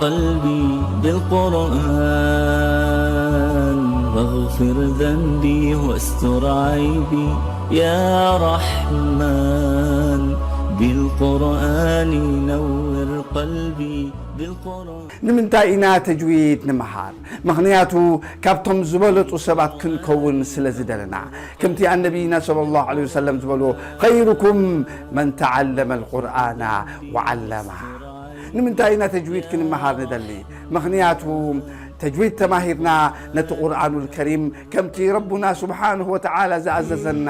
قلبي بالقرآن، واغفر ذنبي واستر عيبي. يا رحمن، بالقرآن نور قلبي، بالقرآن. ንምንታይ ኢና ተጅዊድ ንምሃር? ምኽንያቱ ካብቶም ዝበለጹ ሰባት ክንከውን ስለ ዝደለና። ከምቲ ኣነቢይና ሰለላሁ ዐለይሂ ወሰለም ዝበልዎ፣ خيركم من تعلم القرآن وعلمه። ንምንታይ ኢና ተጅዊድ ክንመሃር ንደሊ? ምኽንያቱ ተጅዊድ ተማሂርና ነቲ ቁርኣኑል ከሪም ከምቲ ረቡና ስብሓንሁ ወተዓላ ዝኣዘዘና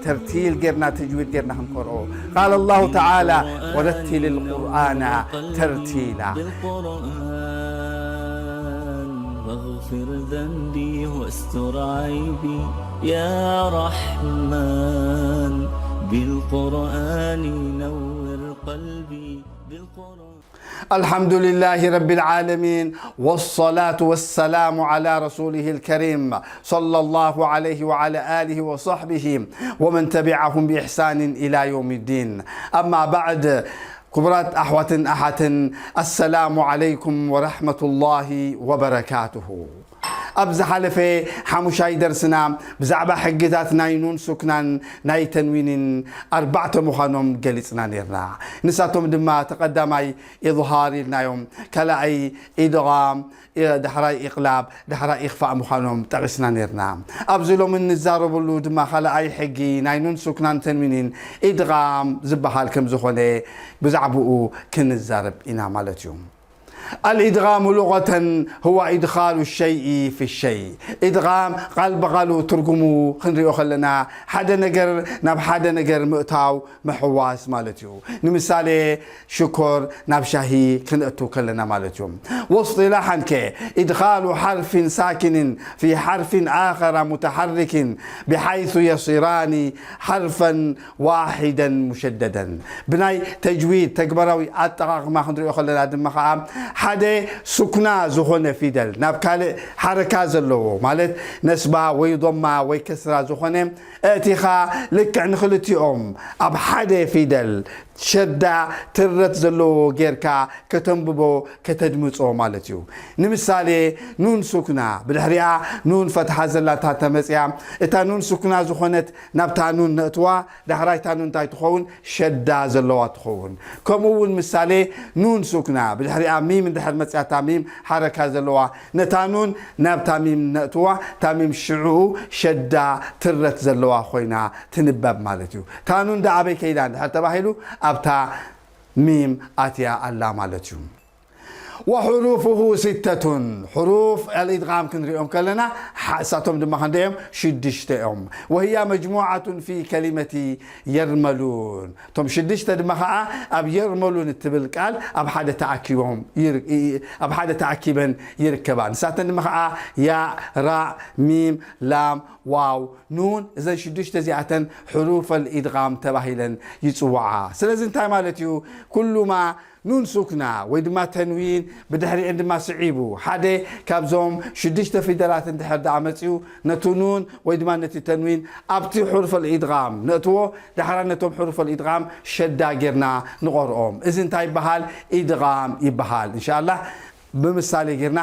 ተርቲል ጌርና ተጅዊድ ጌርና ክንቀርኦ። قال الله تعالى ورتل القرآن ترتيلا. بالقرآن واغفر ذنبي واستر عيبي. يا رحمن، بالقرآن نور قلبي، بالقرآن. الحمد لله رب العالمين، والصلاة والسلام على رسوله الكريم، صلى الله عليه وعلى آله وصحبه ومن تبعهم بإحسان إلى يوم الدين. أما بعد، ክቡራት ኣሕዋትን ኣሓትን፣ السلام عليكم ورحمة الله وبركاته. ኣብ ዝሓለፈ ሓሙሻይ ደርስና ብዛዕባ ሕግታት ናይ ኑን ሱክናን ናይ ተንዊንን ኣርባዕተ ምዃኖም ገሊጽና ነርና። ንሳቶም ድማ፣ ተቐዳማይ፣ ኢዝሃር ኢልናዮም፣ ካልኣይ፣ ኢድጋም፣ ዳሕራይ፣ ኢቕላብ፣ ዳሕራይ፣ ኢኽፋእ ምዃኖም ጠቒስና ነርና። ኣብዚ ሎሚ ንዛረበሉ ድማ ካልኣይ ሕጊ ናይ ኑን ሱክናን ተንዊንን፣ ኢድጋም ዝበሃል ከም ዝኾነ፣ ብዛዕባኡ ክንዛረብ ኢና ማለት እዩ። الإدغام لغة هو إدخال الشيء في الشيء. ኢድጋም ቃል ብቓሉ ትርጉሙ ክንሪኦ ከለና፣ ሓደ ነገር ናብ ሓደ ነገር ምእታው፣ ምሕዋስ ማለት እዩ። ንምሳሌ፣ ሽኮር ናብ ሻሂ ክነእቱ ከለና ማለት እዩ። واصطلاحا ከ، إدخال حرف ساكن في حرف آخر متحرك بحيث يصيران حرفا واحدا مشددا. ብናይ ተጅዊድ ተግባራዊ ኣጠቓቕማ ክንሪኦ ከለና ድማ ኸዓ፣ ሓደ ሱክና ዝኾነ ፊደል ናብ ካልእ ሓረካ ዘለዎ፣ ማለት ነስባ ወይ ዶማ ወይ ከስራ ዝኾነ፣ ኣእቲኻ ልክዕ ንኽልቲኦም ኣብ ሓደ ፊደል ሸዳ ትረት ዘለዎ ጌርካ ከተንብቦ፣ ከተድምጾ ማለት እዩ። ንምሳሌ፣ ኑን ሱክና ብድሕሪኣ ኑን ፈትሓ ዘላታ ተመጽያ፣ እታ ኑን ሱክና ዝኾነት ናብታ ኑን ነእትዋ፣ ዳሕራይ እታ ኑን እንታይ ትኸውን? ሸዳ ዘለዋ ትኸውን። ከምኡ እውን ምሳሌ፣ ኑን ሱክና ብድሕሪኣ ሚም እንድሕር መጽያ፣ እታ ሚም ሓረካ ዘለዋ፣ ነታ ኑን ናብታ ሚም ነእትዋ፣ እታ ሚም ሽዑኡ ሸዳ ትረት ዘለዋ ኮይና ትንበብ ማለት እዩ። እታ ኑን ደኣ ኣበይ ከይዳ እንድሕር ተባሂሉ፣ ኣብታ ሚም ኣትያ ኣላ ማለት እዩ። وحروفه ستة. ሕሩፍ ኣልኢድጋም ክንሪኦም ከለና፣ ሓ-፣ እሳቶም ድማ ክንደዮም? ሽዱሽተ እዮም። وهي مجموعة في كلمة يرملون. እቶም ሽዱሽተ ድማ ኸዓ ኣብ የርመሉን እትብል ቃል ኣብ ሓደ ተኣኪቦም ይር-፣ ይ-፣ ኣብ ሓደ ተኣኪበን ይርከባ። ንሳተን ድማ ኸዓ ያእ፣ ራእ፣ ሚም፣ ላም፣ ዋው፣ ኑን። እዘን ሽዱሽተ እዚኣተን ሕሩፈል ኢድጋም ተባሂለን ይጽውዓ። ስለዚ እንታይ ማለት እዩ? ኩሉማ ኑን ሱክና ወይ ድማ ተንዊን ብድሕሪኤን ድማ ስዒቡ ሓደ ካብዞም ሽዱሽተ ፊደላት እንድሕር ደኣ መጺኡ፣ ነቲ ኑን ወይ ድማ ነቲ ተንዊን ኣብቲ ሕሩፈል ኢድጋም ነእትዎ። ዳሕራ ነቶም ሕሩፈል ኢድጋም ሸዳ ጌርና ንቐርኦም። እዚ እንታይ ይበሃል? ኢድጋም ይበሃል። እንሻላህ ብምሳሌ ጌርና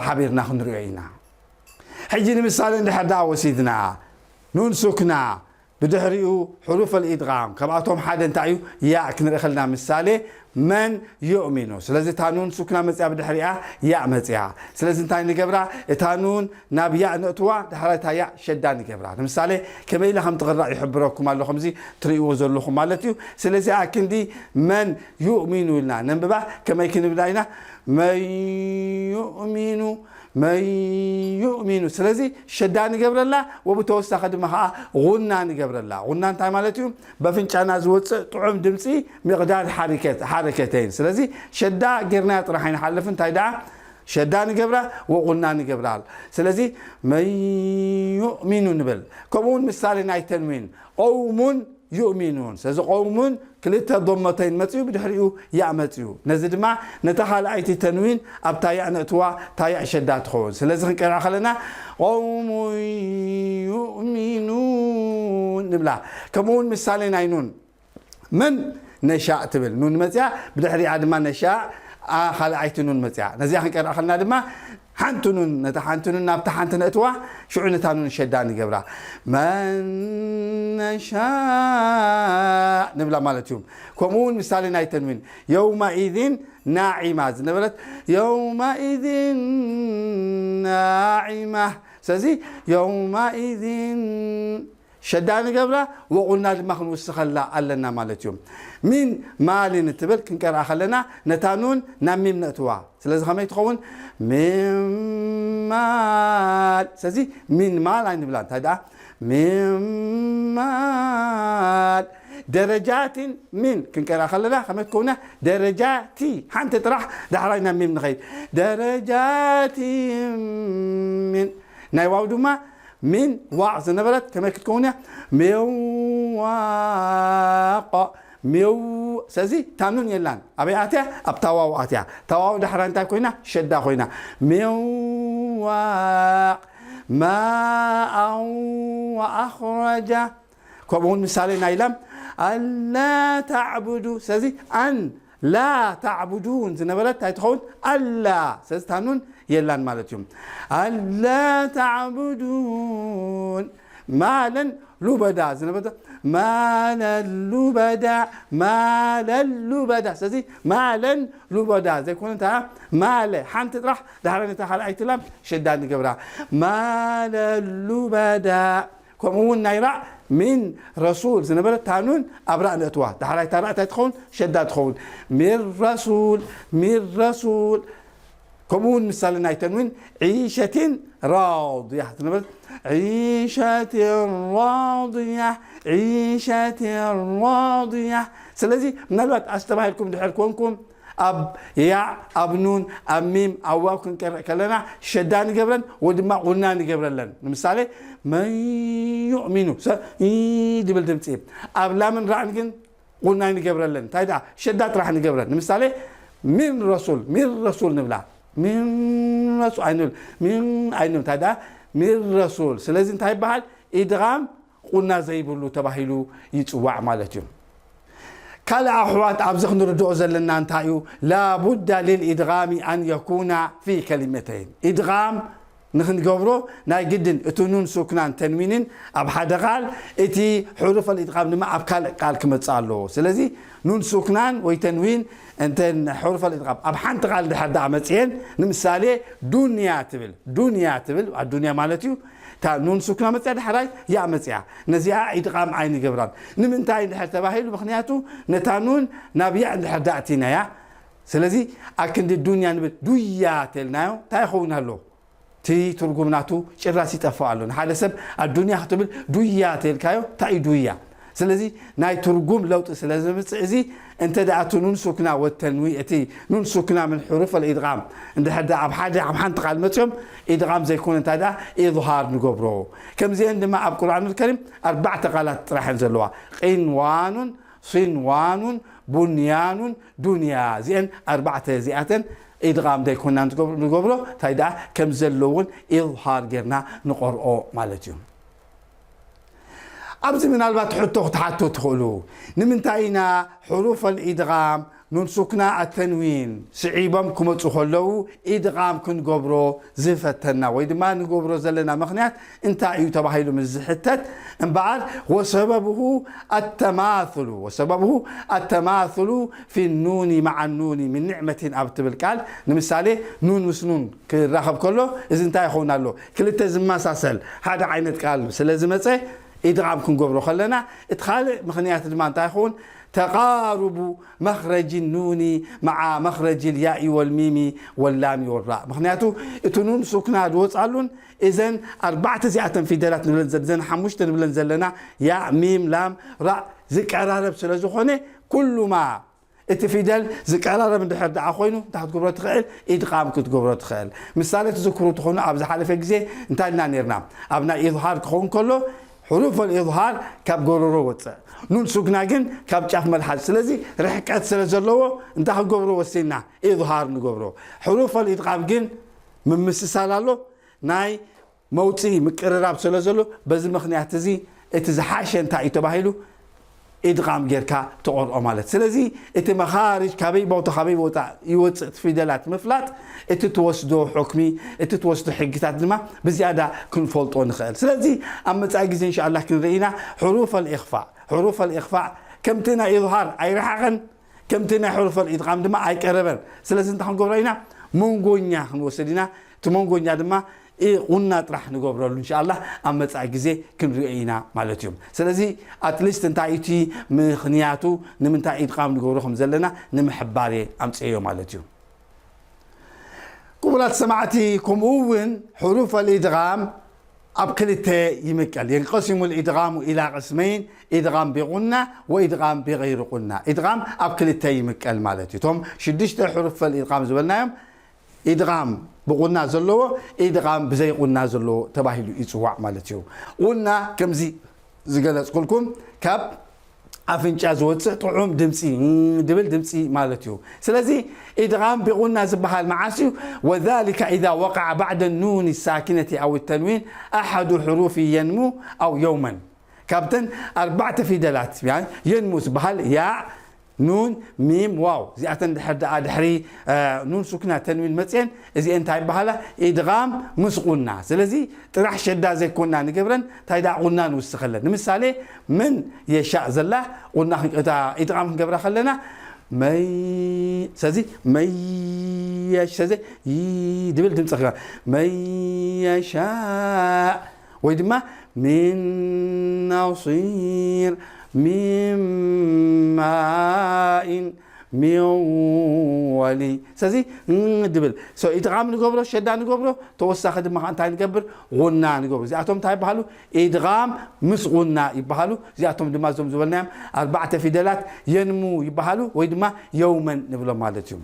ሓቢርና ክንሪኦ ኢና። ሕጂ ንምሳሌ እንድሕር ደኣ ወሲድና፣ ኑን ሱክና ብድሕሪኡ ሕሩፈል ኢድጋም፣ ካብኣቶም ሓደ እንታይ እዩ? ያእ ክንርኢ ከለና፣ ምሳሌ፣ መን ዩእሚኑ። ስለዚ እታ ኑን ሱክና መጽያ፣ ብድሕሪኣ ያእ መጽያ። ስለዚ እንታይ ንገብራ? እታ ኑን ናብ ያእ ነእትዋ፣ ዳሕራይ እታ ያእ ሸዳ ንገብራ። ንምሳሌ፣ ከመይ ኢላ ከም ትቕራእ ይሕብረኩም ኣሎ፣ ከምዚ ትርእይዎ ዘለኹም ማለት እዩ። ስለዚ ኣክንዲ መን ዩእሚኑ ኢልና ነንብባ። ከመይ ክንብላ ኢና? መን ዩእሚኑ መን ዩእሚኑ። ስለዚ ሸዳ ንገብረላ፣ ወብተወሳኺ ድማ ኸዓ ጉና ንገብረላ። ጉና እንታይ ማለት እዩ? በፍንጫና ዝወፅእ ጥዑም ድምፂ ሚቕዳር ሓሪከት-፣ ሓረከተይን። ስለዚ ሸዳ ጌርናያ ጥራሕ ኣይንሓልፍን። እንታይ ደኣ ሸዳ ንገብራ ወጉና ንገብራ። ስለዚ መን ዩእሚኑ ንብል። ከምኡ እውን ምሳሌ ናይ ተንዊን፣ ቀውሙን ዩእሚኑን። ስለዚ ቀውሙን ክልተ ዶመተይን መፅኡ፣ ብድሕሪኡ ያእ መፅኡ። ነዚ ድማ ነታ ካልኣይቲ ተንዊን ኣብታ ያእ ነእትዋ፣ እታ ያእ ሸዳ ትኸውን። ስለዚ ክንቀርዓ ከለና ቀውሙን ዩእሚኑን ንብላ። ከምኡ እውን ምሳሌ ናይ ኑን፣ መን ነሻእ ትብል ኑን መፅያ፣ ብድሕሪኣ ድማ ነሻእ ካልኣይቲ ኑን መፅያ። ነዚኣ ክንቀርእ ከለና ድማ ሓንቲ ኑን፣ ነታ ሓንቲ ኑን ናብታ ሓንቲ ነእትዋ፣ ሽዑ ነታ ኑን ሸዳ ንገብራ። መን ነሻእ ንብላ ማለት እዩ። ከምኡ እውን ምሳሌ ናይ ተንዊን፣ የውመኢዝን ናዒማ ዝነበረት፣ የውመኢዝን ናዒማ። ስለዚ የውመኢዝን ሸዳ ንገብራ፣ ወቑልና ድማ ክንውስኸላ ኣለና ማለት እዩ። ሚን ማልን እትብል ክንቀርኣ ከለና ነታ ኑን ናብ ሚም ነእትዋ። ስለዚ ከመይ ትኸውን? ሚን ማል። ስለዚ ሚን ማል ኣይንብላን። እንታይ ደኣ? ሚን ማል። ደረጃትን ሚን ክንቀርኣ ከለና ከመይ ትኸውን እያ? ደረጃቲ። ሓንቲ ጥራሕ ዳሕራይ ናብ ሚም ንኸይድ። ደረጃቲ ሚን። ናይ ዋው ድማ ሚን ዋቕ ዝነበረት ከመይ ክትከውን እያ? ሚዋቕ። ሚው። ስለዚ እታ ኑን የላን። ኣበይ ኣትያ? ኣብታ ዋው ኣትያ። እታ ዋው ዳሕራ እንታይ ኮይና? ሸዳ ኮይና። ሚዋቕ። ማኣን ወኣኽረጃ። ከምኡ እውን ምሳሌ ናይ ላም፣ ኣላ ተዕቡዱ። ስለዚ ኣን ላ ተዕቡዱን ዝነበረት እንታይ ትኸውን? ኣላ። ስለዚ እታ ኑን የላን ማለት እዩ። ኣላ ተዕቡዱን። ማለን ሉበዳ ዝነበረት፣ ማለን ሉበዳ፣ ማለን ሉበዳ። ስለዚ ማለን ሉበዳ ዘይኮነ፣ እታ ማለ ሓንቲ ጥራሕ ዳሕራይ ነታ ካልኣይቲ ላም ሸዳ ንገብራ። ማለን ሉበዳ። ከምኡ እውን ናይ ራእ ሚን ረሱል ዝነበረት እታ ኑን ኣብ ራእ ነእትዋ። ዳሕራይ እታ ራእ እንታይ ትኸውን? ሸዳ ትኸውን። ሚን ረሱል፣ ሚን ረሱል። ከምኡ እውን ምሳሌ ናይ ተንዊን፣ ዒሸትን ራድያ ዝነበረት፣ ዒሸትን ራድያ፣ ዒሸትን ራድያ። ስለዚ ምናልባት ኣስተባሂልኩም ድሕር ኮንኩም፣ ኣብ ያዕ፣ ኣብ ኑን፣ ኣብ ሚም፣ ኣብ ዋው ክንቀርእ ከለና ሸዳ ንገብረን ወይ ድማ ቁና ንገብረለን። ንምሳሌ፣ መን ዩእሚኑ፣ ሰ-፣ ይ ድብል ድምፂ። ኣብ ላምን ራዕን ግን ቁና ንገብረለን። እንታይ ደኣ? ሸዳ ጥራሕ ንገብረን። ንምሳሌ፣ ሚን ረሱል፣ ሚን ረሱል ንብላ። ሚን ረሱል ኣይንብል፣ ሚን ኣይንብል። እንታይ ደኣ? ሚን ረሱል። ስለዚ እንታይ ይበሃል? ኢድጋም ቁና ዘይብሉ ተባሂሉ ይጽዋዕ ማለት እዩ። ካልእ ኣሕዋት ኣብዚ ክንርድኦ ዘለና እንታይ እዩ? ላቡዳ ሊልኢድጋሚ ኣን የኩና ፊ ከሊመተይን። ኢድጋም ንኽንገብሮ ናይ ግድን እቲ ኑን ሱክናን ተንዊንን ኣብ ሓደ ቃል፣ እቲ ሕሩፍ ኣልኢድጋም ድማ ኣብ ካልእ ቃል ክመጽእ ኣለዎ። ስለዚ ኑን ሱክናን ወይ ተንዊን እንተን ሕሩፍ ኣልኢድጋም ኣብ ሓንቲ ቃል ድሕር ደኣ መጽየን፣ ንምሳሌ ዱንያ ትብል፣ ዱንያ ትብል፣ ኣዱንያ ማለት እዩ። እታ ኑን ሱክና መጽያ ዳሕራይ ያእ መጽያ። ነዚኣ ኢድጋም ኣይንገብራን። ንምንታይ እንድሕር ተባሂሉ፣ ምኽንያቱ ነታ ኑን ናብ ያእ እንድሕር ደኣ ኣእቲናያ፣ ስለዚ ኣብ ክንዲ ዱንያ ንብል ዱያ ተልናዮ እንታይ ይኸውን ኣሎ? እቲ ትርጉም ናቱ ጭራስ ይጠፍእ ኣሎ። ንሓደ ሰብ ኣዱንያ ክትብል ዱያ ተልካዮ እንታይ እዩ ዱያ? ስለዚ ናይ ትርጉም ለውጢ ስለ ዘምጽእ፣ እዚ እንተ ደኣ እቲ ኑን ሱክና ወተንዊ፣ እቲ ኑን ሱክና ምን ሕሩፍ ኣልኢድጋም እንድሕር ደኣ ኣብ ሓደ፣ ኣብ ሓንቲ ቃል መጽዮም፣ ኢድጋም ዘይኮነ እንታይ ደኣ ኢዝሃር ንገብሮ። ከምዚአን ድማ ኣብ ቁርኣን ከሪም ኣርባዕተ ቃላት ጥራሕ እየን ዘለዋ። ቂንዋኑን፣ ሲንዋኑን፣ ቡንያኑን፣ ዱንያ። እዚአን ኣርባዕተ እዚኣተን ኢድጋም ዘይኮና ንገብሮ፣ እንታይ ደኣ ከም ዘለውን ኢዝሃር ጌርና ንቆርኦ ማለት እዩ። ኣብዚ ምናልባት ሕቶ ክትሓቱ ትኽእሉ፣ ንምንታይ ኢና ሕሩፍ ኣልኢድጋም ኑን ሱክና ኣተንዊን ስዒቦም ክመጹ ከለዉ ኢድጋም ክንገብሮ ዝፈተና ወይ ድማ ንገብሮ ዘለና ምኽንያት እንታይ እዩ ተባሂሉ ምስ ዝሕተት፣ እምበኣር ወሰበብሁ ኣተማሱሉ፣ ወሰበብሁ ኣተማሱሉ ፊ ኑኒ መዓ ኑኒ ምን ኒዕመቲን ኣብ ትብል ቃል፣ ንምሳሌ ኑን ምስ ኑን ክራኸብ ከሎ እዚ እንታይ ይኸውን ኣሎ? ክልተ ዝመሳሰል ሓደ ዓይነት ቃል ስለ ዝመጸ ኢድጋም ክንገብሮ ከለና፣ እቲ ካልእ ምኽንያት ድማ እንታይ ይኸውን? ተቓሩቡ መኽረጅ ኑኒ መዓ መኽረጅ ያኢ ወልሚሚ ወላሚ ወራ። ምኽንያቱ እቲ ኑን ሱክና ዝወጻሉን እዘን ኣርባዕተ እዚኣተን ፊደላት ንብለን ዘ-፣ እዘን ሓሙሽተ ንብለን ዘለና ያእ፣ ሚም፣ ላም፣ ራእ ዝቀራረብ ስለ ዝኾነ፣ ኩሉማ እቲ ፊደል ዝቀራረብ እንድሕር ደኣ ኮይኑ እንታይ ክትገብሮ ትኽእል? ኢድጋም ክትገብሮ ትኽእል። ምሳሌ ትዝክሩ ትኾኑ ኣብ ዝሓለፈ ግዜ እንታይ ኢልና ነርና? ኣብ ናይ ኢዝሃር ክኸውን ከሎ ሕሩፍ ኣልኢዝሃር ካብ ጎሮሮ ወጽእ። ኑን ሱክና ግን ካብ ጫፍ መልሓስ። ስለዚ ርሕቀት ስለ ዘለዎ እንታይ ክንገብሮ ወሲና? ኢዝሃር ንገብሮ። ሕሩፍ ኣልኢድጋም ግን ምምስሳል ኣሎ። ናይ መውጽኢ ምቅርራብ ስለ ዘሎ በዚ ምኽንያት እዚ እቲ ዝሓሸ እንታይ እዩ ተባሂሉ? ኢድቓም ጌርካ ትቐርኦ ማለት። ስለዚ እቲ መኻርጅ ካበይ ቦታ ካበይ ቦታ ይወፅእ እቲ ፊደላት ምፍላጥ እቲ ትወስዶ ሕክሚ እቲ ትወስዶ ሕግታት ድማ ብዝያዳ ክንፈልጦ ንኽእል። ስለዚ ኣብ መፃኢ ግዜ እንሻላ ክንርኢ ኢና። ሕሩፈል ኢኽፋእ ሕሩፈል ኢኽፋእ ከምቲ ናይ ኢዝሃር ኣይረሓቐን ከምቲ ናይ ሕሩፈል ኢድቓም ድማ ኣይቀረበን። ስለዚ እንታይ ክንገብሮ ኢና? መንጎኛ ክንወስድ ኢና። እቲ መንጎኛ ድማ ቁና ጥራሕ ንገብረሉ እንሻላ ኣብ መፃኢ ግዜ ክንሪኦ ኢና ማለት እዩ። ስለዚ ኣትሊስት እንታይ እቲ ምኽንያቱ ንምንታይ ኢድቓም ንገብሮ ከም ዘለና ንምሕባር እየ ኣምፅኤዮ ማለት እዩ። ክቡራት ሰማዕቲ፣ ከምኡ እውን ሕሩፍ ኣልኢድጋም ኣብ ክልተ ይምቀል። የንቀሲሙ ልኢድጋሙ ኢላ ቅስመይን፣ ኢድጋም ቢቁና ወኢድጋም ቢገይሪ ቁና። ኢድጋም ኣብ ክልተ ይምቀል ማለት እዩ። እቶም ሽዱሽተ ሕሩፍ ፈልኢድጋም ዝበልናዮም ኢድጋም ብቁና ዘለዎ፣ ኢድጋም ብዘይ ቁና ዘለዎ ተባሂሉ ይፅዋዕ ማለት እዩ። ቁና ከምዚ ዝገለፅኩልኩም ካብ ኣፍንጫ ዝወፅእ ጥዑም ድምፂ ድብል ድምፂ ማለት እዩ። ስለዚ ኢድጋም ብቁና ዝበሃል መዓስ እዩ? وذلك إذا وقع بعد النون الساكنة أو التنوين أحد حروف ينمو أو يوما. ካብተን ኣርባዕተ ፊደላት ያ የንሙ ዝበሃል ያ ኑን ሚም ዋው እዚኣተን ድሕር ደኣ ድሕሪ ኑን ሱክና ተንዊን መፅየን እዚአን እንታይ ይበሃላ? ኢድጋም ምስ ቁና። ስለዚ ጥራሕ ሸዳ ዘይኮና ንገብረን እንታይ ደኣ ቁና ንውስኸለን። ንምሳሌ ምን የሻእ ዘላ ቁና ኢድቃም ክንገብራ ከለና መይ ሰዚ መየሽ ሰዚ ድብል ድምፂ ክጋ መየሻእ ወይ ድማ ሚን ናሲር ሚን ማኢን ሚን ወልይ ሰዚ ድብል ኢድቃም ንገብሮ ሸዳ ንገብሮ ተወሳኺ ድማ እንታይ ንገብር? ቁና ንገብሮ። እዚኣቶም እንታይ ይበሃሉ? ኢድጋም ምስ ቁና ይበሃሉ። እዚኣቶም ድማ እዞም ዝበልናዮም ኣርባዕተ ፊደላት የንሙ ይበሃሉ ወይ ድማ የውመን ንብሎም ማለት እዩ።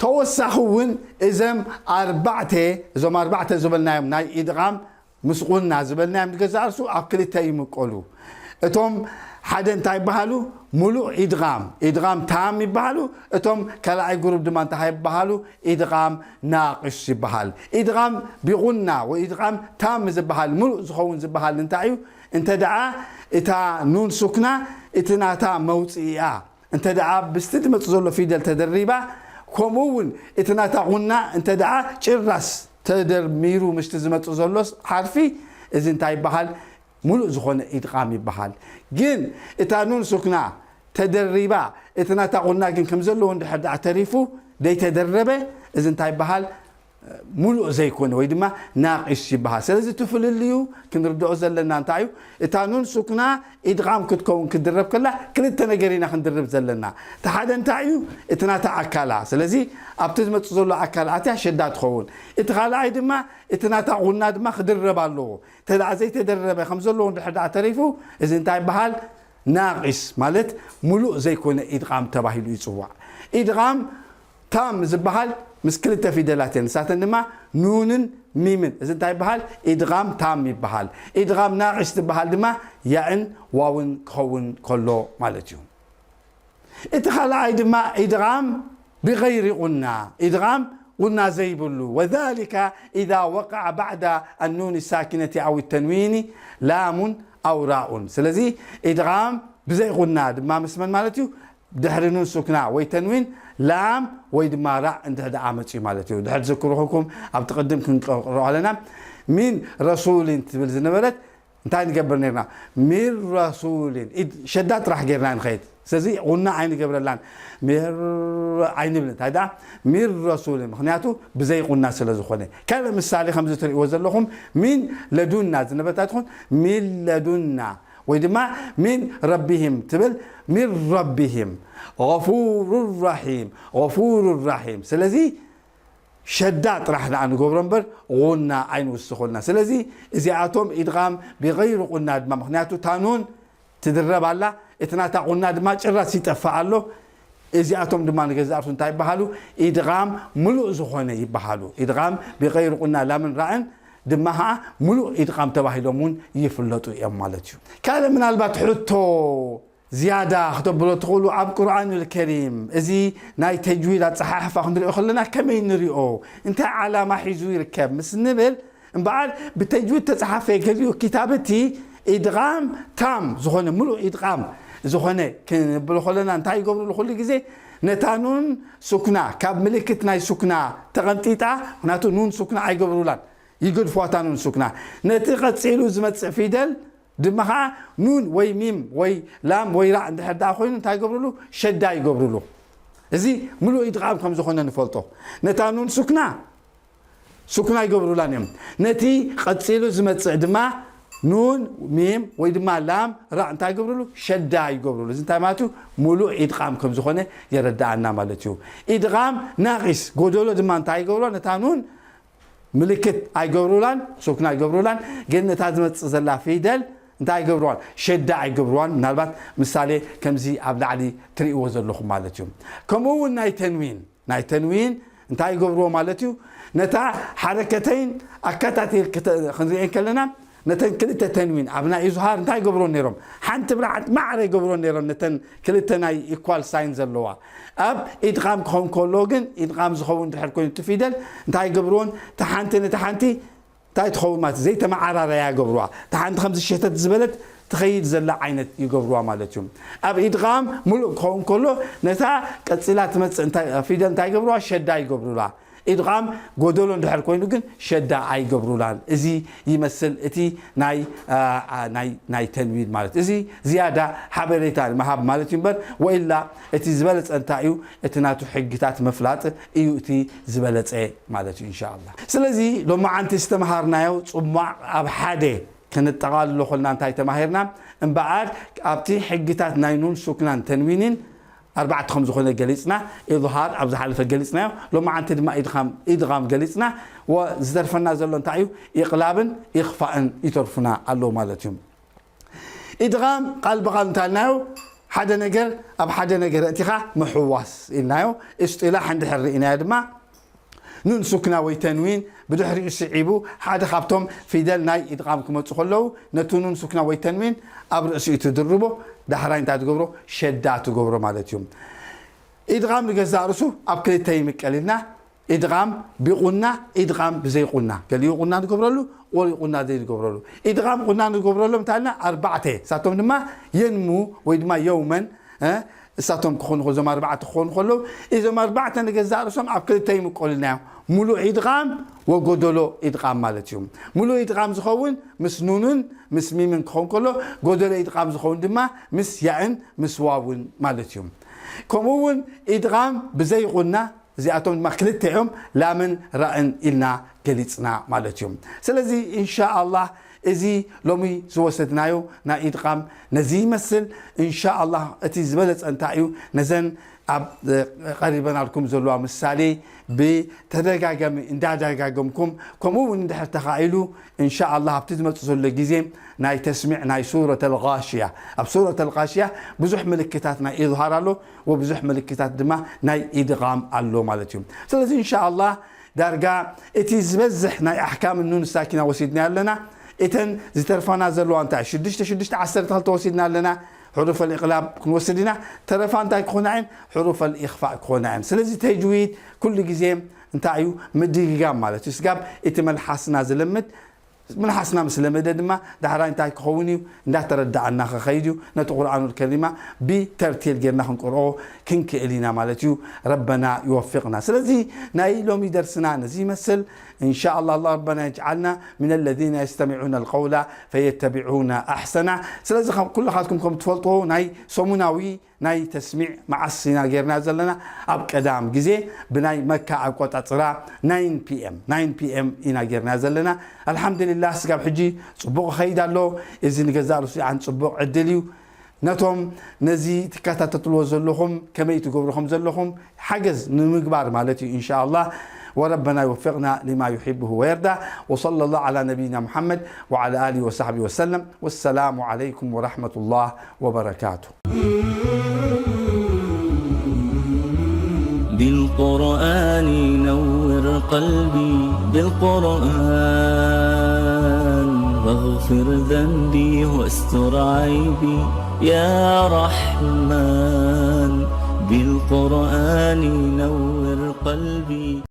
ተወሳኺ እውን እዘም ኣርባዕተ እዞም ኣርባዕተ ዝበልናዮም ናይ ኢድጋም ምስ ቁና ዝበልናዮም ንገዛእ ርሱ ኣብ ክልተ ይምቀሉ። እቶም ሓደ እንታይ ይበሃሉ? ሙሉእ ኢድጋም ኢድጋም ታም ይበሃሉ። እቶም ካልኣይ ጉሩብ ድማ እንታይ ይበሃሉ? ኢድጋም ናቂስ ይበሃል። ኢድጋም ቢቁና ወይ ኢድጋም ታም ዝበሃል ሙሉእ ዝኸውን ዝበሃል እንታይ እዩ? እንተ ደኣ እታ ኑን ሱክና እቲ ናታ መውፅኢኣ እንተ ደኣ ብስቲ ዝመፅ ዘሎ ፊደል ተደሪባ ከምኡ እውን እቲ ናታ ቁና እንተ ደኣ ጭራስ ተደርሚሩ ምስቲ ዝመፅ ዘሎ ሓርፊ እዚ እንታይ ይበሃል? ሙሉእ ዝኾነ ኢድቃም ይበሃል። ግን እታ ኑን ሱክና ተደሪባ እቲ ናታ ቁና ግን ከም ዘለዎ እንድሕር ደኣ ተሪፉ ደይተደረበ እዚ እንታይ ይበሃል? ሙሉእ ዘይኮነ ወይ ድማ ናቂስ ይበሃል። ስለዚ እቲ ፍልልዩ ክንርድኦ ዘለና እንታይ እዩ? እታ ኑን ሱክና ኢድቃም ክትከውን ክትድረብ ከላ ክልተ ነገር ኢና ክንድርብ ዘለና። እቲ ሓደ እንታይ እዩ? እቲ ናታ ኣካላ። ስለዚ ኣብቲ ዝመፅእ ዘሎ ኣካል ኣትያ ሸዳ ትኸውን። እቲ ካልኣይ ድማ እቲ ናታ ቁና ድማ ክድረብ ኣለዎ። ተደኣ ዘይተደረበ ከም ዘለዎ እንድሕር ደኣ ተሪፉ እዚ እንታይ ይበሃል? ናቂስ ማለት ሙሉእ ዘይኮነ ኢድቃም ተባሂሉ ይፅዋዕ። ኢድቃም ታም ዝበሃል ምስ ክልተ ፊደላት እየን። ንሳተን ድማ ኑንን ሚምን። እዚ እንታይ ይበሃል? ኢድጋም ታም ይበሃል። ኢድጋም ናቂስ ዝበሃል ድማ ያእን ዋውን ክኸውን ከሎ ማለት እዩ። እቲ ካልኣይ ድማ ኢድጋም ብገይሪ ቁና፣ ኢድጋም ቁና ዘይብሉ። وذلك إذا وقع بعد النون الساكنة أو التنوين لام أو راء። ስለዚ ኢድጋም ብዘይ ቁና ድማ ምስ መን ማለት እዩ? ድሕሪ ኑን ሱክና ወይ ተንዊን ላም ወይ ድማ ራእ እንድሕር ደኣ መፅዩ ማለት እዩ። ድሕር ዝክርኹኩም ኣብቲ ቅድም ክንቀርኦ ኣለና። ሚን ረሱልን ትብል ዝነበረት እንታይ ንገብር ነርና? ሚን ረሱልን። ኢድ ሸዳ ጥራሕ ጌርና ንኸይድ። ስለዚ ቁና ኣይንገብረላን። ሚን ረ-፣ ኣይንብልን። እንታይ ደኣ? ሚን ረሱልን። ምኽንያቱ ብዘይ ቁና ስለ ዝኾነ። ካልእ ምሳሌ ከምዚ ትርእይዎ ዘለኹም ሚን ለዱና ዝነበረት ኣይትኾን። ሚን ለዱና። ወይ ድማ ሚን ረቢሂም ትብል። ሚን ረቢሂም። ገፉሩ ራሒም። ገፉሩ ራሒም። ስለዚ ሸዳ ጥራሕ ደኣ ንገብሮ እምበር ቁና ኣይንውስኸልና። ስለዚ እዚኣቶም ኢድጋም ብገይሪ ቁና ድማ ምኽንያቱ እታ ኑን ትድረብ ኣላ፣ እቲ ናታ ቁና ድማ ጭራስ ይጠፍእ ኣሎ። እዚኣቶም ድማ ንገዛእ ርሱ እንታይ ይበሃሉ? ኢድጋም ምሉእ ዝኾነ ይበሃሉ። ኢድጋም ብገይሪ ቁና ላምን ራእን ድማ ኸዓ ምሉእ ኢድጋም ተባሂሎም እውን ይፍለጡ እዮም ማለት እዩ። ካልእ ምናልባት ሕቶ ዝያዳ ክተብሎ ትኽእሉ ኣብ ቁርኣን ልከሪም እዚ ናይ ተጅዊድ ኣፀሓሕፋ ክንሪኦ ከለና ከመይ ንሪኦ? እንታይ ዓላማ ሒዙ ይርከብ? ምስ ንብል እምበኣር ብተጅዊድ ተፀሓፈ ገሊኡ ክታብ እቲ ኢድቓም ታም ዝኾነ፣ ምሉእ ኢድቓም ዝኾነ ክንብል ከለና እንታይ ይገብርሉ? ኩሉ ግዜ ነታ ኑን ሱክና ካብ ምልክት ናይ ሱክና ተቐንጢጣ፣ ምኽንያቱ ኑን ሱክና ኣይገብሩላን፣ ይገድፍዋ እታ ኑን ሱክና። ነቲ ቀጺሉ ዝመጽእ ፊደል ድማ ኸዓ ኑን ወይ ሚም ወይ ላም ወይ ራእ እንድሕር ደኣ ኮይኑ እንታይ ይገብርሉ? ሸዳ ይገብርሉ። እዚ ምሉእ ኢድቓም ከም ዝኾነ ንፈልጦ። ነታ ኑን ሱክና ሱክና ይገብሩላን እዮም። ነቲ ቀጺሉ ዝመጽእ ድማ ኑን፣ ሚም ወይ ድማ ላም፣ ራእ እንታይ ይገብሩሉ? ሸዳ ይገብሩሉ። እዚ እንታይ ማለት እዩ? ምሉእ ኢድቓም ከም ዝኾነ የረድኣና ማለት እዩ። ኢድቓም ናቒስ፣ ጎደሎ ድማ እንታይ ይገብሩላ? ነታ ኑን ምልክት ኣይገብሩላን፣ ሱክና ኣይገብሩላን። ግን ነታ ዝመጽእ ዘላ ፊደል እንታይ ኣይገብሩዋን? ሸዳ ኣይገብሩዋን። ምናልባት ምሳሌ ከምዚ ኣብ ላዕሊ ትርእይዎ ዘለኹም ማለት እዩ። ከምኡ እውን ናይ ተንዊን፣ ናይ ተንዊን እንታይ ይገብርዎ ማለት እዩ? ነታ ሓረከተይን ኣከታቲል ክተ-፣ ክንሪኤን ከለና፣ ነተን ክልተ ተንዊን ኣብ ናይ ኢዝሃር እንታይ ይገብርዎ ነይሮም? ሓንቲ ብርዓት ማዕረ ይገብርዎ ነይሮም፣ ነተን ክልተ ናይ ኢኳል ሳይን ዘለዋ። ኣብ ኢድቓም ክኸውን ከሎ ግን፣ ኢድቓም ዝኸውን ድሕር ኮይኑ እቲ ፊደል እንታይ ይገብርዎን? እታ ሓንቲ ነታ ሓንቲ እንታይ ትኸውን ማለት እዩ? ዘይተመዓራረያ ይገብርዋ። እታ ሓንቲ ከምዚ ሸተት ዝበለት ትኸይድ ዘላ ዓይነት ይገብርዋ ማለት እዩ። ኣብ ኢድቓም ምሉእ ክኸውን ከሎ፣ ነታ ቀጺላ ትመጽእ እንታይ፣ ፊደል እንታይ ይገብርዋ? ሸዳ ይገብሩላ። ኢድቓም ጎደሎ እንድሕር ኮይኑ ግን ሸዳ ኣይገብሩላን። እዚ ይመስል እቲ ናይ፣ አ፣ አ፣ ናይ፣ ናይ ተንዊን ማለት። እዚ ዝያዳ ሓበሬታ ንምሃብ ማለት እዩ እምበር፣ ወኢላ እቲ ዝበለጸ እንታይ እዩ? እቲ ናቱ ሕግታት ምፍላጥ እዩ እቲ ዝበለጸ ማለት እዩ፣ ኢንሻኣላህ። ስለዚ ሎማዓንቲ ዝተምሃርናዮ ጽሟቕ ኣብ ሓደ ከነጠቓልሎ ከለና እንታይ ተማሂርና? እምበኣር ኣብቲ ሕግታት ናይ ኑን ሱክናን ተንዊንን ኣርባዕተ ከም ዝኾነ ገሊጽና፣ ኢዝሃር ኣብ ዝሓለፈ ገሊጽናዮ፣ ሎማዓንቲ ድማ ኢድኻም፣ ኢድጋም ገሊጽና፣ ወዝተርፈና ዘሎ እንታይ እዩ? ኢቕላብን ኢኽፋእን ይተርፉና ኣለዉ ማለት እዩ። ኢድጋም ቃል ብቓል እንታይ ኢልናዮ? ሓደ ነገር ኣብ ሓደ ነገር ኣእቲኻ ምሕዋስ ኢልናዮ። እስጢላሕ እንድሕር ርኢናዮ ድማ ኑን ሱክና ወይ ተንዊን ብድሕሪኡ ስዒቡ ሓደ ካብቶም ፊደል ናይ ኢድጋም ክመጹ ከለዉ ነቲ ኑን ሱክና ወይ ተንዊን ኣብ ርእሲኡ ትድርቦ፣ ዳሕራይ እንታይ ትገብሮ? ሸዳ ትገብሮ ማለት እዩ። ኢድጋም ንገዛእ ርእሱ ኣብ ክልተ ይምቀል ኢልና፣ ኢድጋም ብቑና፣ ኢድጋም ብዘይቑና። ገሊኡ ቑና ንገብረሉ፣ ገሊኡ ቑና ዘይንገብረሉ። ኢድጋም ቑና ንገብረሎም እንታይ ኢልና? ኣርባዕተ። ንሳቶም ድማ የንሙ ወይ ድማ የውመን፣ እ፣ እሳቶም ክኾኑ ከ-፣ እዞም ኣርባዕተ ክኾኑ ከለዉ፣ እዞም ኣርባዕተ ንገዛእ ርእሶም ኣብ ክልተ ይምቀሉ ኢልናዮም። ሙሉእ ኢድጋም ወጎደሎ ኢድጋም ማለት እዩ። ሙሉእ ኢድጋም ዝኸውን ምስ ኑንን ምስ ሚምን ክኸውን ከሎ፣ ጎደሎ ኢድጋም ዝኸውን ድማ ምስ ያእን ምስ ዋውን ማለት እዩ። ከምኡ እውን ኢድጋም ብዘይቑና፣ እዚኣቶም ድማ ክልተ እዮም፣ ላምን ራእን ኢልና ገሊጽና ማለት እዩ። ስለዚ ኢንሻኣላህ እዚ ሎሚ ዝወሰድናዮ ናይ ኢድጋም ነዚ ይመስል። ኢንሻኣላህ እቲ ዝበለጸ እንታይ እዩ? ነዘን ኣብ፣ እ፣ ቀሪበናልኩም ዘለዋ ምሳሌ ብተደጋጋሚ እንዳደጋገምኩም፣ ከምኡ እውን እንድሕር ተኻኢሉ ኢንሻኣላህ ኣብቲ ዝመጽእ ዘሎ ግዜ ናይ ተስሚዕ ናይ ሱረት ኣልጋሽያ፣ ኣብ ሱረት ኣልጋሽያ ብዙሕ ምልክታት ናይ ኢዝሃር ኣሎ። ወብዙሕ ምልክታት ድማ ናይ ኢድጋም ኣሎ ማለት እዩ። ስለዚ ኢንሻኣላህ ዳርጋ እቲ ዝበዝሕ ናይ ኣሕካም ኑን ሳኪና ወሲድና ኣለና። እተን ዝተርፋና ዘለዋ እንታይ ሽዱሽተ ሽዱሽተ ዓሰርተ ክልተ ወሲድና ኣለና። ሕሩፍ ኣልኢቕላብ ክንወስድ ኢና። ተረፋ እንታይ ክኾና እየን? ሕሩፍ ኣልኢኽፋእ ክኾና እየን። ስለዚ ተጅዊድ ኩሉ ግዜ እንታይ እዩ? ምድግጋም ማለት እዩ። ስጋብ እቲ መልሓስና ዝለምድ፣ ምልሓስና ምስ ለመደ ድማ ዳሕራይ እንታይ ክኸውን እዩ? እንዳተረዳኣና ክኸይድ እዩ። ነቲ ቁርኣኑል ከሪማ ብተርቲል ጌርና ክንቅርኦ ክንክእል ኢና ማለት እዩ። ረበና ይወፊቕና። ስለዚ ናይ ሎሚ ደርስና ነዚ ይመስል። ኢንሻኣላህ፣ ኣላህ ረበና የጅዓልና ሚነ ለዚነ የስተሚዑነ ኣልቀውላ ፈየተቢዑነ ኣሕሰና። ስለዚ ከም ኩልኻትኩም ከም ትፈልጥዎ ናይ ሰሙናዊ ናይ ተስሚዕ መዓስ ኢና ጌርና ዘለና? ኣብ ቀዳም ግዜ ብናይ መካ ኣቆጻጽራ ናይን ፒ ኤም፣ ናይን ፒ ኤም ኢና ጌርና ዘለና። ኣልሓምዱሊላህ፣ ስጋብ ሕጂ ጽቡቕ ይኸይድ ኣሎ። እዚ ንገዛእ ርእሱ ይዓን ጽቡቕ ዕድል እዩ። ነቶም ነዚ ትከታተልዎ ዘለኹም፣ ከመይ ትገብሩ ከም ዘለኹም ሓገዝ ንምግባር ማለት እዩ፣ ኢንሻኣላህ። وربنا يوفقنا لما يحبه ويرضى. وصلى الله على نبينا محمد وعلى آله وصحبه وسلم. والسلام عليكم ورحمة الله وبركاته. بالقرآن نور قلبي، بالقرآن واغفر ذنبي واستر عيبي، يا رحمن. بالقرآن نور قلبي.